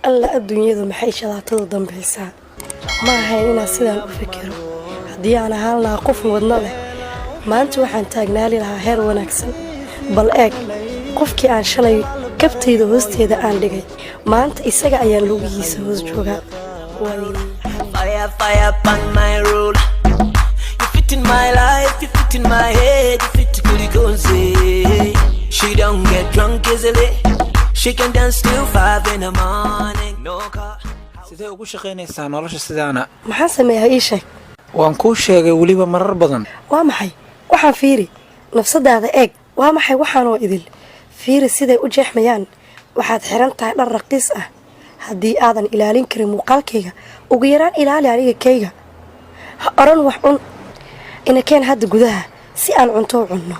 Alla, adduunyadu maxay shalaatada dambaysaa! Ma ahayn inaan sidaan u fikiro. Haddii aan ahaan lahaa qof wadno leh, maanta waxaan taagnaali lahaa heer wanaagsan. Bal eeg, qofkii aan shalay kabtayda hoosteeda aan dhigay, maanta isaga ayaan lugihiisa hoos joogaa. Way Fire, fire upon my roll. You fit in my life, you fit in my head, you fit kulikonse. She don't get drunk easily. She can dance till 5 in the morning. No car. Sidee ugu shaqaynaysaa nolosha sidaana? Maxaan sameeyaa? Ii sheeg. Waan kuu sheegay weliba marar badan. Waa maxay waxaan? Fiiri nafsadaada, eeg. Waa maxay waxaanoo idil? Fiiri siday u jeexmayaan. Waxaad xiran tahay dhar raqiis ah. Haddii aadan ilaalin karin muuqaalkayga, ugu yaraan ilaali aniga kayga. Ha odhan wax cun. Inakeen hadda gudaha si aan cunto u cunno.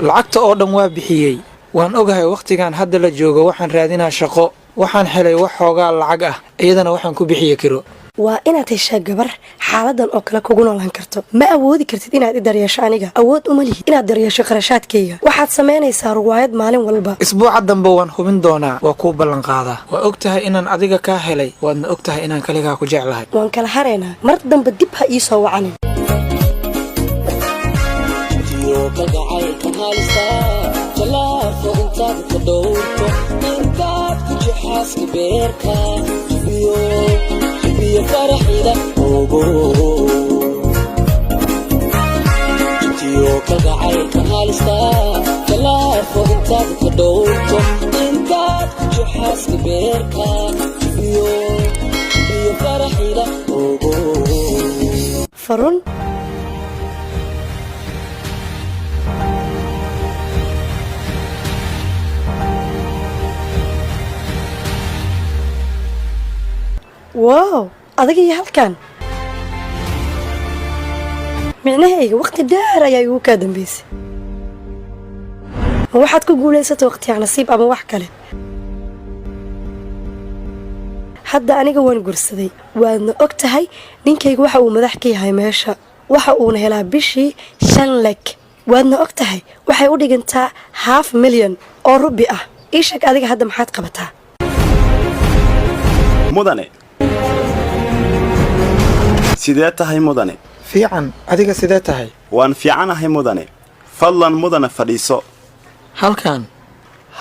Lacagta oo dhan waa bixiyey. Waan ogahay. Wakhtigan hadda la joogo waxaan raadinaa shaqo. Waxaan helay wax xoogaa lacag ah, iyadana waxaan ku bixiye kiro. Waa inaad heshaa gabar xaaladan oo kale kugu noolaan karto. Ma awoodi kartid inaad i daryeesho aniga. Awood uma lihid inaad daryeesho qarashaadkayga. Waxaad samaynaysaa ruwaayad maalin walba. Isbuuca dambe waan hubin doonaa, waa kuu ballanqaadaa. Waa og tahay inaan adiga kaa helay, waadna og tahay inaan kaligaa ku jeclahay. Waan kala haraynaa. Mar dambe dib ha ii soo wacanin. Kalgacaylka halista jallaafo intaad ka dhowrto, intaad ku jixaaska beerka jibiyo jibiyo faraxida ogo jibtiyo. Kalgacaylka halista jallaafo intaad ka dhowrto, intaad ku jixaaska beerka jibiyo jibiyo faraxida ogo. Farun. Wow, adiga iyo halkan! Micnahayga, waqti dheer ayaa igu kaa dambaysay. Ma waxaad ku guulaysatay waqtiyaa nasiib ama wax kale? Hadda aniga waan gursaday, waadna og tahay. Ninkayga waxa uu madax ka yahay meesha, waxa uuna helaa bishii 5 lakh. Waadna og tahay, waxay u dhigantaa half milyan oo rubi ah. Ii sheeg, adiga hadda maxaad qabataa? Mudane, sidee tahay, mudane? Fiican. Adiga sidee tahay? Waan fiicanahay, mudane. Fadlan, mudane, fadhiiso. Halkan?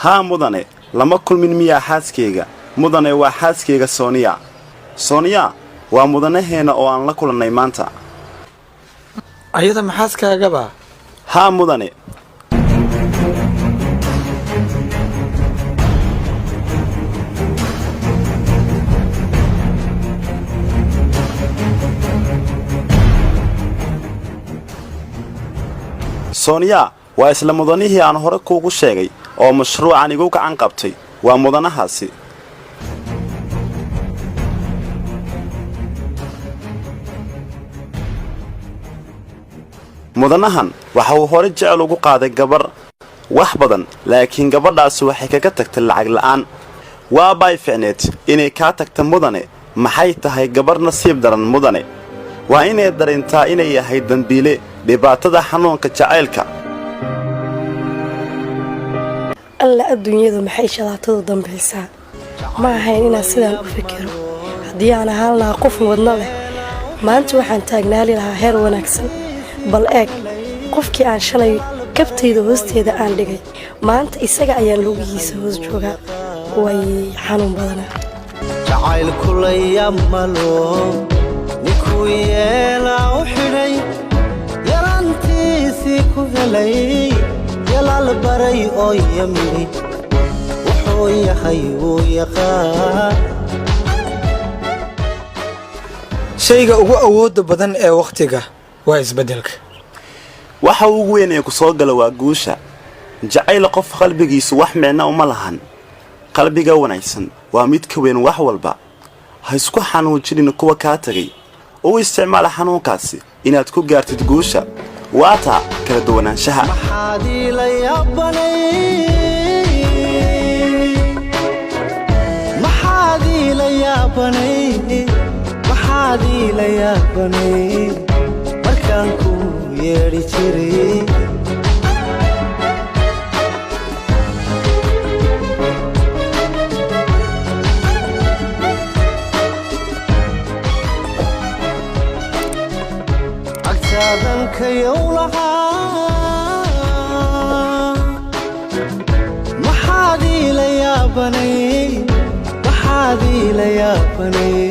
Haa, mudane. Lama kulmin miyaa xaaskayga? Mudane, waa xaaskayga Sooniya. Sooniya waa mudanaheenna oo aan la kulannay maanta. Ayada maxaaskaagaba? Haa, mudane. Sooniya waa isla mudanihii aan hore kuugu sheegay oo mashruucan igu gacan qabtay. Waa mudanahaasi. Mudanahan waxa uu hore jecel ugu qaaday gabar wax badan, laakiin gabadhaasi waxay kaga tagtay lacag la'aan. Waa bay ficneed inay kaa tagta, mudane. Maxay tahay gabar nasiib daran, mudane? Waa inay dareentaa inay yahay dembiile dhibaatada xanuunka jacaylka. Alla, adduunyadu maxay shalaatadu dambaysaa! Ma ahayn inaan sidaan u fikiro. Haddii aan ahaan lahaa qof wadno leh, maanta waxaan taagnaali lahaa heer wanaagsan. Bal eeg, qofkii aan shalay kabtayda hoosteeda aan dhigay, maanta isaga ayaan lugihiisa hoos joogaa. Way xanuun badanaa. Jacaylkulayamalo ninkuu yeelaa u xidhay, yarantiisii ku helay, yalaal baray oo yamidhi wuxuu yahay wuu yaqaan. Shayga ugu awoodda badan ee wakhtiga waa isbeddelka. Waxa ugu weyn ee ku soo gala waa guusha. Jacayl qof qalbigiisu wax micno uma lahan. Qalbiga wanaagsan waa mid ka weyn wax walba. Ha isku xanuujinin kuwa kaa tagay. U isticmaala xanuunkaasi inaad ku gaartid guusha. Waa taa kala duwanaanshaha. Maxaad iila yaabanay? Maxaad iila yaabanay? Maxaad iila yaabanay markaan ku yeedhi jiray? Dardaarankayow lahaa, maxaad iila yaabanay? Maxaad iila yaabanay?